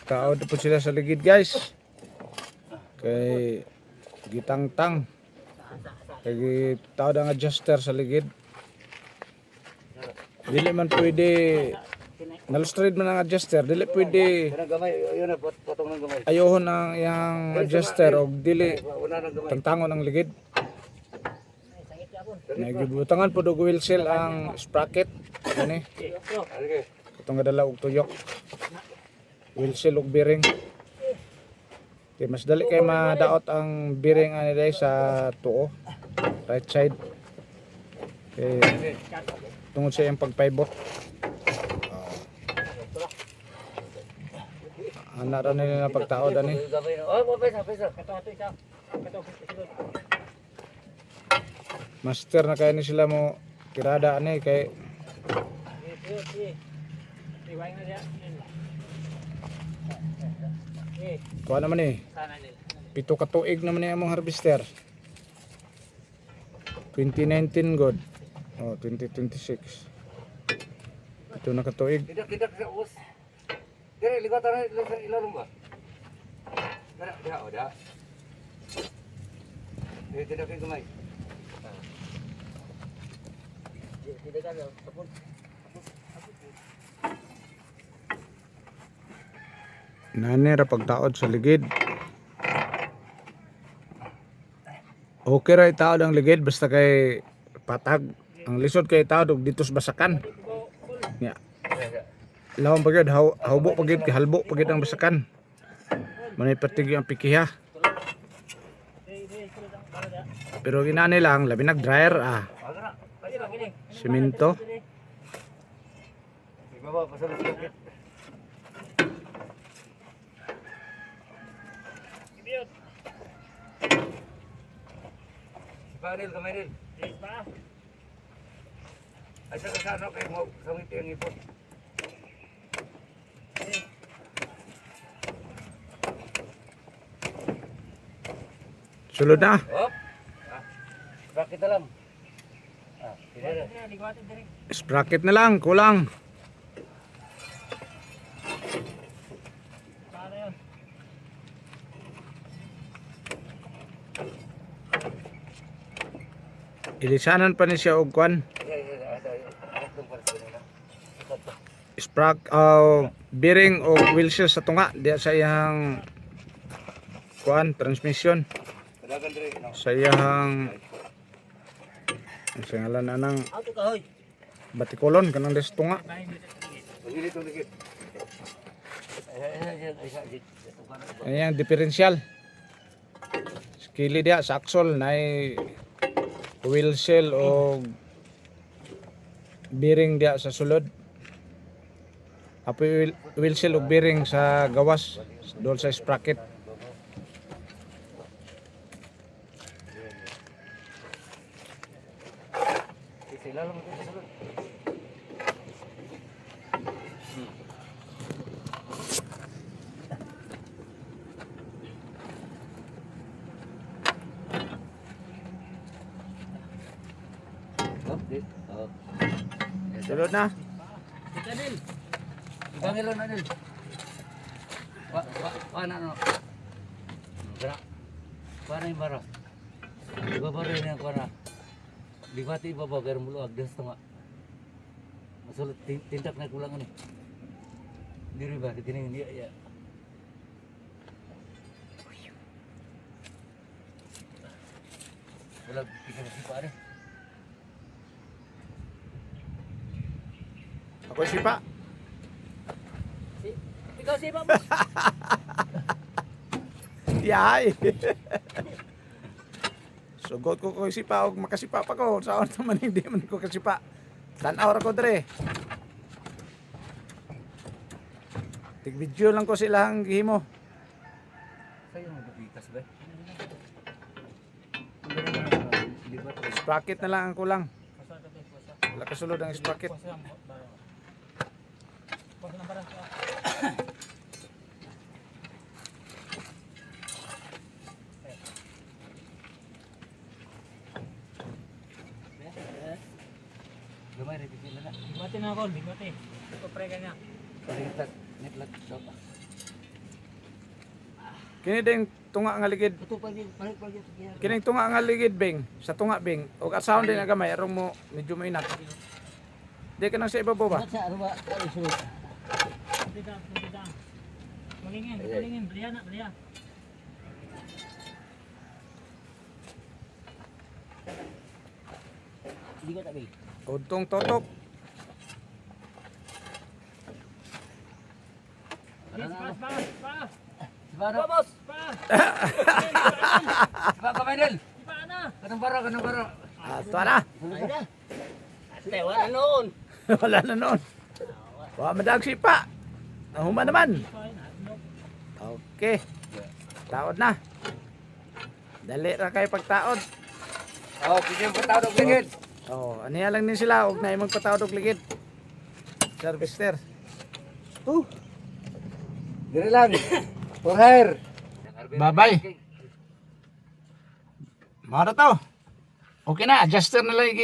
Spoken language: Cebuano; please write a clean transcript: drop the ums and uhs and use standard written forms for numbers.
Taod po sila sa ligid, guys. Kay gitangtang. Kay taod ang adjuster sa ligid. Dili man pwede nalustrade man ang adjuster, dili pwede Kanang gamay, yun na, patong ng gamay. ayohon ang iyang adjuster og dili Una ng gamay. tangtangon ang ligid. Nagibutangan po og wheel seal ang sprocket ani. Sige. Itong gadala og tuyok. Wheel seal og bearing. Kay mas dali kay madaot ang bearing ani day sa tuo. Right side. Kay tungod sa iyang pagpaybot. Ana ra nila na pagtaod ani. Gamay na. Oh, pesa, pesa. Master na kayo ni sila mo tirada ani kay kuha naman eh. 7 ka tuig naman ni among harvester. 2019 god. Oh, 2026. 7 na katuig. Tidak, tidak sa us. Dire, ligot na sa ilalong ba? Dire, diha, oh, diha. Dire, tidak kay gamay. Tidak ka, tapon. Nani ra pagtaod sa ligid. Okay ra itaod ang ligid basta kay patag. Ang lisod kay itaod og dito sa basakan. Nya. Lawom pa gyud, hawbo pa gyud, halbo pa gyud ang basakan. Manay patigi ang pikiha. Pero ginani lang, labi nag dryer ah. Simento. Ibaba, pasulod sa kapit. Si Paril, kamay rin. Ay, sa kasano kayo mo, sa ngiti ang ipot. Sulod na. Hop! Ah, bakit na lang? Ah, tinira. Sprocket na lang, kulang. Ilisanan pa ni siya og kwan. Ay, ay, ay, ay, ay, ay, para sa kanila. Sprock bearing o wheel seal sa tunga diya sa iyang kwan transmission Kadagan dire, no. sa iyang ang singalan anang batikolon kanang des tunga. Pagili itong dikit. Ay, ay, ay, ay, ay, ay, ay, Ayan, diferensyal. Skili diya sa axle na wheel seal o bearing diya sa sulod. Apoy wheel seal o bearing sa gawas dool sa sprocket. Sa ilalong ito sa sulod. Hop, di. Hop. Sulod na. Ibangil na nil. Wa wa wa na no. Gara. Wa na yung bara. Ibaba rin yung kuwan na. Liwat ibaba pero muluag des tama. Masulot tintak na kulang ani. Diri ba kini niya ya. Wala kita si pare. Ako sipa. Ikaw si Boss. Yay. Sugot ko ko sipa og makasipa pa ko. Saon naman hindi man ko kasipa. Tan-aw ra ko dre. Tig video lang ko sila ang gihimo. Sayo mo pikas ba? Liwat. Sprocket na lang ang kulang. Wala kasulod ang sprocket. Gamay rin pipila na. Bigmati na ako, bigmati. Ito pre kanya. Palintat, netlat, sopa. Kini ding tunga nga ligid. Ito pa din, balik pa din. Kining tunga nga ligid, Bing. Sa tunga, Bing. Og asaon din na gamay aron mo medyo mainat. Di ka nang sa ibabaw ba? Sa ano ba? Ano sunod? Tulingin, tulingin, beliya na, beliya. Hindi ko tabi. Udtong totok. Pa, pa, pa, Sibara. pa. Siba ka, Maynel. Pa na. Kanang bara, kanang bara. Ah, tuwa na. Ay na. Ate, wala noon. Wala na noon. Wa madag sipa. Nahuma naman. Okay. Taod na. Dali ra kay pagtaod. Oh, pwede mo patawad og ligid. Oh, aniya lang din sila og naay magpataod og ligid. Service sir. Dire lang. For hire. Bye-bye. Mao na to. Okay na, adjuster na lang.